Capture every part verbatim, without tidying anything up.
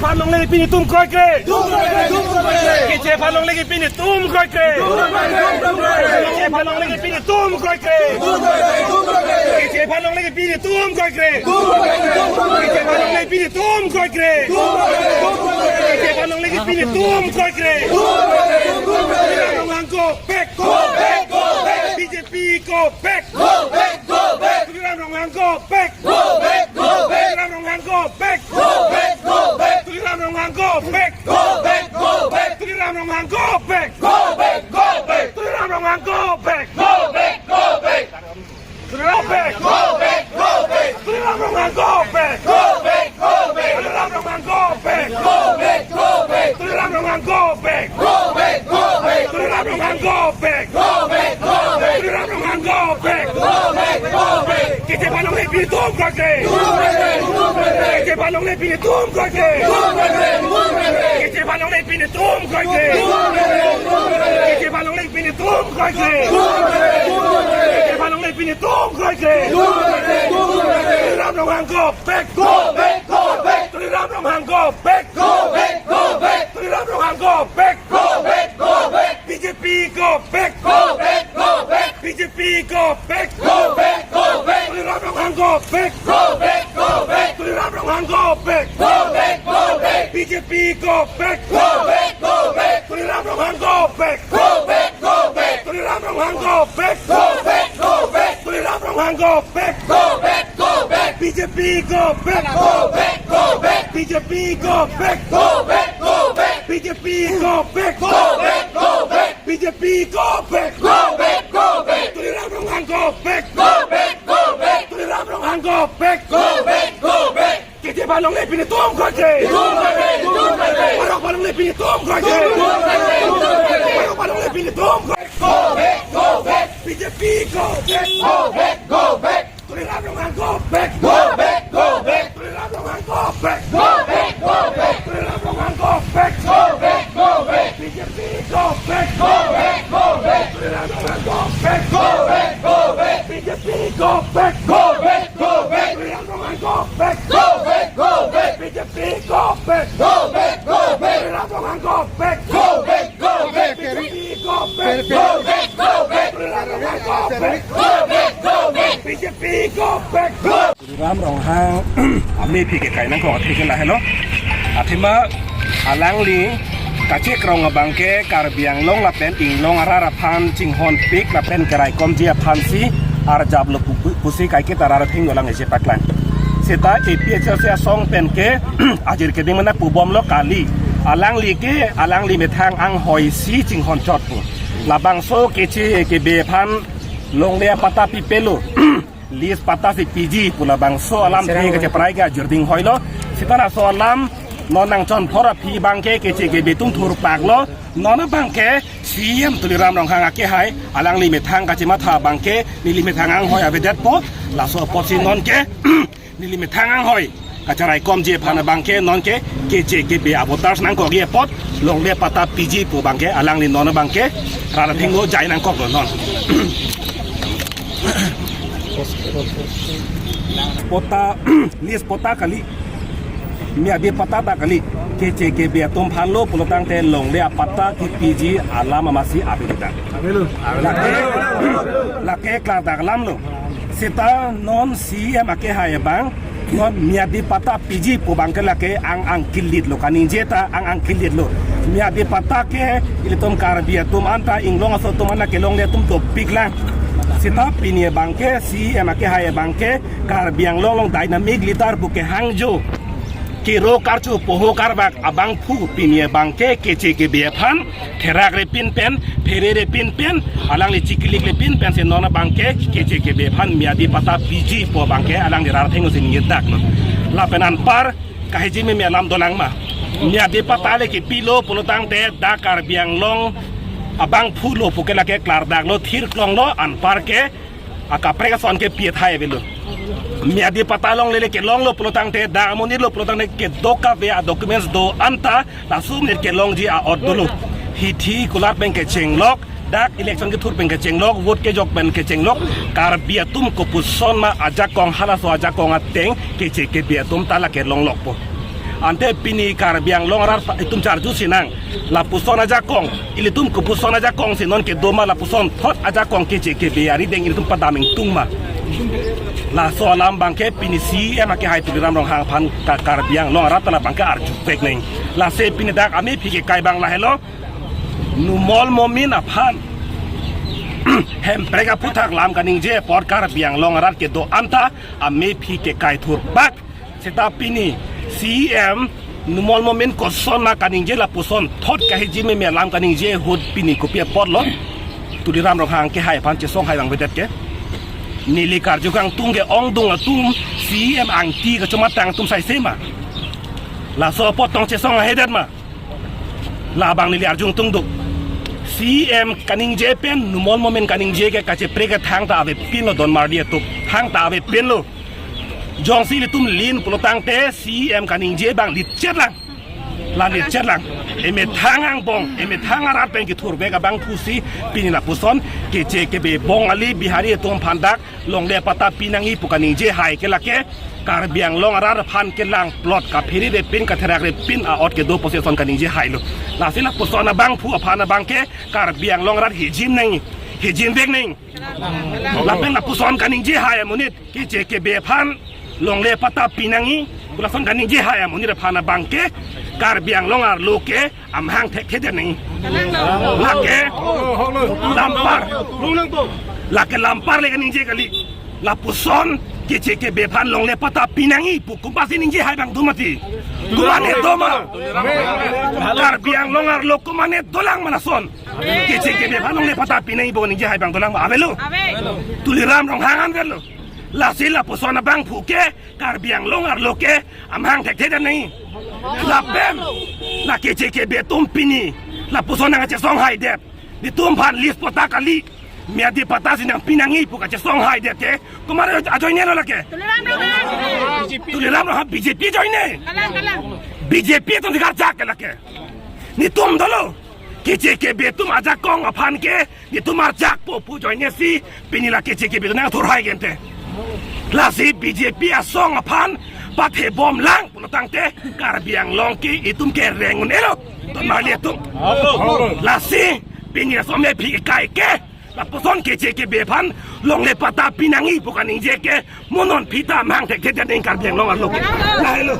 Aphan longle pini tum kroikre. Keche aphan longle pini tum kroikre. Keche aphan longle pini tum kroikre. Keche aphan longle pini tum kroikre. Keche aphan longle pini tum kroikre. Keche aphan longle pini tum kroikre. Tuliram Ronghang go back. Go back, go back. B J P go back. Go back, go back. Tuliram Ronghang go back. Go back, go back. Tuliram Ronghang go back. Go back, go back. Tuliram Ronghang go back. Go back, go back. Tuliram Ronghang go back. Go back, go back. Tuliram Ronghang go back. Go back, go back. Tuliram back. Go back, go back. Tuliram Ronghang go back. Go back, go back. Tuliram Ronghang go back. Go back, go back. Tuliram Ronghang go back. Go back, go back. Tuliram Ronghang go back. Go back, go back. Tuliram Ronghang go back. Go back, go back. Keche aphan longle pini tum kroikre. Keche aphan longle pini tum kroikre. Keche aphan longle pini tum kroikre. Keche aphan longle pini tum kroikre. Keche aphan longle pini tum kroikre. Tuliram Ronghang go back. Go back, go back. Tuliram Ronghang go back. Go back, go back. Tuliram Ronghang go back. Go back, go back. B J P go back. Go back, go back. B J P go back. Go back, go back. Tuliram Ronghang go back. Go back, go back. Tuliram Ronghang go back. Go back, go back. B J P go back. Go back, go back. Tuliram Ronghang go back. Go back, go back. Tuliram Ronghang go back. Go back, go back. Tuliram Ronghang go back. Go back, go back. B J P go back. Go back, go back. B J P go back. Go back, go back. B J P go back. Go back, go back. B J P go back. Go back, go back. Tuliram Ronghang go back. Go back, go back. Tuliram Ronghang go back. Go back, go back. Keche aphan longle pini tum kroikre. Tum kroikre, tum kroikre. Parok aphan longle pini tum kroikre. Tum kroikre, tum kroikre. Parok aphan longle pini tum kroikre. Go back, go back. B J P go back. Go back, go back. Tuliram Ronghang go back. Go back, go back. Tuliram Ronghang go back. Go back, go back. Tuliram Ronghang go back. Go back, go back. B J P go back. Go back, go back. Tuliram Ronghang go back. Go back, go back. B J P go back. Go back, go back. Tuliram Ronghang go back. Go back, go back. B J P go back. Go back, go back. Tuliram Ronghang go back. Go back, go back. B J P go back. Go back, go back. Tuliram Ronghang go back. Go back, go back. B J P go back. Go. Tuliram Ronghang amephi kekai nangkok athe ke lahelo. Athema alangli kachekrong abangke Karbi Anglong lapen inglong arat aphan chinghonpik lapen keraikomji aphansi arjaplo pu-, pu-, pusi kaiketa rat athengno lang isi paklang. Seta A P H L C asong pen ke ajir keding mana pubomlo kali. Alangli ke, alangli methang anghoi si chinghon chot pu. Labangso keche kebe aphan longle apatta pipelo. Lease patta si piji pu labangso alamthe kacheprai ke ajir ding hoilo. Seta laso alam non nangchonphor aphi abangke keche kebe atum thurpaklo. Non abangke C E M Tuliram Ronghang akehai alangli methang kachematha abangke neli methang anghoi avedetpo. Laso apotsi nonke neli methang anghoi kacheraikomji aphan abangke nonke keche kebe avoters nangkokji apot longle patta piji pu abangke alangli non abangke rat athengno jai nangkoklo non. Patta, lease patta kali. Miyadi patta ta kali. Keche kebe atum aphanlo pulotangte longle apatta kepiji alam amatsi avelo ta. Avelo. Lake, lake klardak alamlo. Seta non C E M akehai abang non miyadi patta piji pu abangke lake ang angkilitlo, kaningje ta ang angkilitlo. Miyadi patta ke ilitum Karbi atum anta inglong aso atum anta kelongle atum dopiklang. Seta pini abangke C E M akehai abangke Karbi Anglong along dynamic leader pu kehangjo, kero karcho poho karbak abangphu pini abangke keche kebe aphan therak repin pen, phere repin pen, alangli chikilik repin pensi non abangke keche kebe aphan miyadi patta piji pu abangke alangli rat athengno si ningjedaklo. Lapen anpar kahiji meme alam dolang ma. Miyadi patta le kepilo pulotangte dak Karbi Anglong abangphulo puke lake klardaklo, thirklonglo, anpar ke akaprek ason ke pi athai avelo. Miyadi patta longle le kelonglo pulotangte, dak amonitlo pulotangte kedokave adocuments do anta laso amonit kelongji a-ot dolo. Hithi kulat pen kechenglok, dak election kethur pen kechenglok, vote kejok pen kechenglok, Karbi atum kopuson ma ajakong halaso ajakong ateng keche kebe atum ta lake longlokpo. Ante pini Karbi Anglong arat itum charju sinang. Lapuson ajakong, ilitum kopuson ajakong si non kedo ma, lapuson thot ajakong K J K B arideng ilitum padam ingtung ma. Laso alam abangke pini C E M akehai Tuliram Ronghang aphan Ka-, Karbi Anglong arat ta labangke arjuvek nang. Lasi pini dak amephi kekai abang lahelo. Numal Momin aphan Hemprek aphuthak lam kaningje apot Karbi Anglong arat kedo-an ta amephi kekai thurpak. Seta pini C E M Numal Momin koson ma kaningje, lapuson thot kahiji meme alam kaningje ahut pini kopi apotlo Tuliram Ronghang akehai aphan chesong hai abang avedet ke? Neli karju kangtung ke ongdung atum C E M angti kachomatang atum saise ma? Laso apot tong chesong haidet ma? Labang neli arjung tungduk. C E M kaningje pen Numal Momin kaningje ke kachepre ke thangta avepinlo, don marli atum, thangta avepinlo. Jongsi ilitum lin pulotangte C E M kaningje abang litchet lang. La litchet lang. Emethang angbong, emethang arat pen kethurvek abangphu si pini lapuson K J K B Bongali Bihari atum aphan dak longle patta pinangji pu kaningje hai ke lake Karbi Anglong arat aphan kelang plot kaphere repin katherak repin a-ot kedo possession kaningje hailo. Lasi lapuson abangphu aphan abangke Karbi Anglong arat hijim nang, hijimvek nang. Lapen lapuson kaningje hai amonit K J K B aphan longle patta pinangji pu lason kaningje hai amonit aphan abangke Karbi Anglong arlo ke amahang thekthedet nang. Lake lampar. Lake lampar le kaningje kali. Lapuson K J K B aphan longle patta pinangji pu komatsi ningje hai abang do mati? Komatne do ma? Karbi Anglong arlo komatne dolang ma lason? K J K B aphan longle patta pinangji pu ningje hai abang dolang ma? Avelo. Tuliram Ronghang an avelo. Lasi lapuson abangphu ke Karbi Anglong arlo ke amahang thekthedet nang. Lapen la K J K B atum pini lapuson nangkachesong haidet. Netum aphan lease patta kali, miyadi patta si nangpinangji pu kachesong haidet ke komat ajoinelo lake? Tuliram Ronghang. Tuliram Ronghang B J P ajoine. Kalang, kalang. B J P atum digar jak ke lake. Netum dolo K J K B atum ajakong aphan ke netum arjakpo pu ajoine si pini la K J K B atum nangthur hai gente. Lasi B J P asong aphan pathebomlang pulotangte Karbi Anglong ke itum kereng un-elo, don marli atum. Lasi pini laso amephi kekai ke lapuson K J K B aphan longle patta pinangji pu kaningje ke mo non pita amahang thekthedet nang Karbi Anglong arlo ke. Lahelo.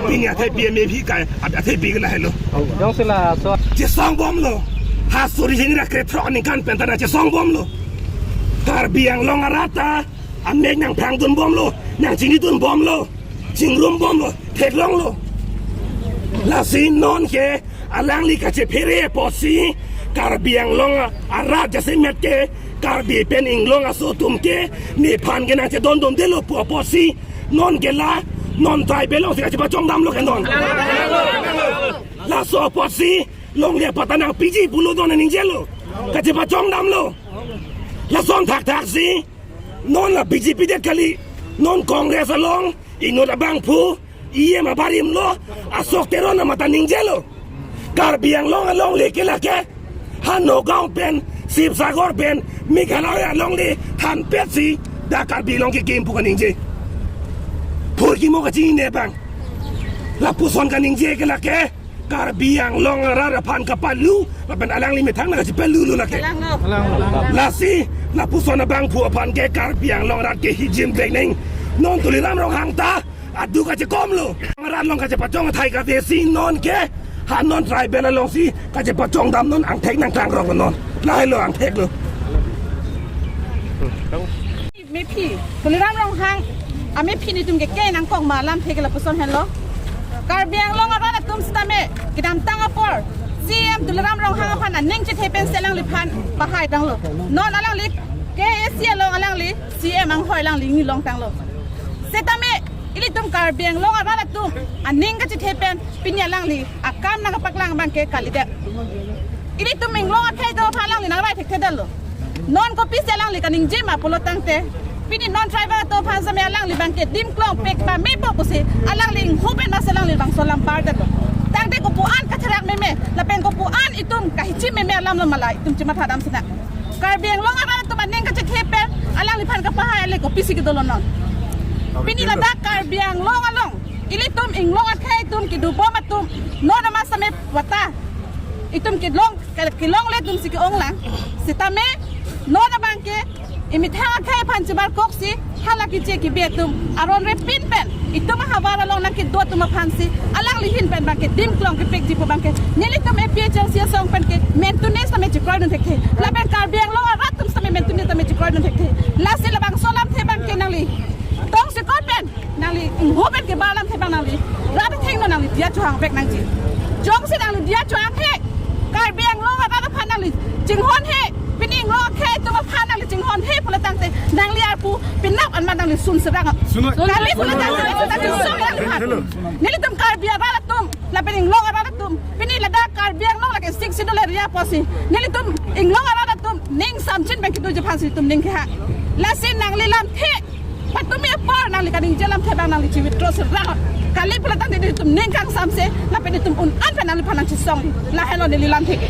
Pini athepi amephi kai, at-, athepi ke lahelo. Jongsi laso chesongbomlo. Ha suri hini ra krethrok aningkan pen ta nangchesongbomlo. Karbi Anglong arat ta amek nangphrangdunbomlo, nangchinidunbomlo, chingrumbomlo, theklonglo. Lasi non ke alangli kachephere apotsi Karbi Anglong arat jasemet ke Karbi pen inglong aso atum ke nephan ke nangchedondundelo pu apotsi non ke la non tribal alongsi kachepachongdamlo ke non. Laso apotsi longle patta nangpiji pulo don ningjelo, kachepachongdamlo. Lason thakthak si non la B J P det kali, non Congress along inut abangphu E M abarimlo Ashok Teron amat ta ningjelo. Karbi Anglong alongle ke lake ha Nagaon pen, Sibsagar pen, Meghalaya alongle thanpetsi dak Karbi Anglong kekim pu kaningje. Phurkimo kachinine abang. Lapuson kaningje ke lake Karbi Anglong arat aphan kapalu lapen alangli methang nangkachepalulo lake. Lasi lapuson abangphu aphan ke Karbi Anglong arat ke hijimvek nang. Non Tuliram Ronghang ta adu kachekomlo. Arat along kachepachong athai kave si non ke ha non tribal alongsi kachepachongdam non, angthek nangklangrok non. Lahelo angtheklo. Mephi, Tuliram Ronghang amephi netum ke ke nangkok ma alamthe ke lapuson henlo. Karbi Anglong arat atum sitame kedamtang apor C E M Tuliram Ronghang aphan aning chethe pen si alangliphan pahaitanglo. Non alangli K A A C along alangli C E M anghoi alangli ngi longtanglo. Setame ilitum Karbi Anglong arat atum aning kachethe pen pini alangli akam nangkapaklang abang ke kalidet. Ilitum inglong akhei do aphan alangli nangrai thekthedetlo. Non kopisi alangli kaningje ma pulotangte, pini non tribal atum aphan sitame alangli abang ke dimklong pek pamepo pusi alangli inghu pen masi alangli bangso alam pardetlo. Tangte kopu-an katherak meme lapen kopu-an itum kahichi meme alamlo ma la itum chimathadam sinang. Karbi Anglong arat atum aning kachethe pen alangliphan kapahai ale kopisi kedolo non? Pini ladak Karbi Anglong along Ilitum inglong akhei atum kedobom atum non amat same vata. Itum kelong, kelongle atum si ke-ong lang. Sitame non abang ke imethang akhei aphan chebarkok si hala keche kebe atum aron repin pen itum ahavar along nangkedo atum aphan si alangli ahin pen abang ke dim klong kepikji pu abang ke nelitum A P H L C asong pen ke mentune sitame chekroidun thekthe. Lapen Karbi Anglong arat atum sitame mentune sitame chekroidun thekthe. Lasi labangso alamthe abang ke nangli tongsekot pen nangli ingho pen kebar alamthe abang nangli rat athengno nangli diya chohang vek nangji. Jongsi nangli diya chohanghe, Karbi Anglong arat aphan nangli chinghonhe, pini inglong akhei atum aphan nangli chinghonhe pulo tangte nangli arpu penap anmat nangli sun serang. Suno. Kali pulo tangte nangli sun serang. Hello. Nelitum Karbi arat atum, lapen inglong arat atum, pini ladak Karbi Anglong lake Sixth Schedule area apotsi nelitum inglong arat atum ning samjin abang kedoji aphan si itum ning kehang. Lasi nangli lamthe patumi apor nangli kaningje alamthe abang nangli chi-withdraw serang. Kali pulo tangte itum ning kangsamse, lapen itum un-an pen nangliphan nangchesong. Lahelo neli lamthe ke.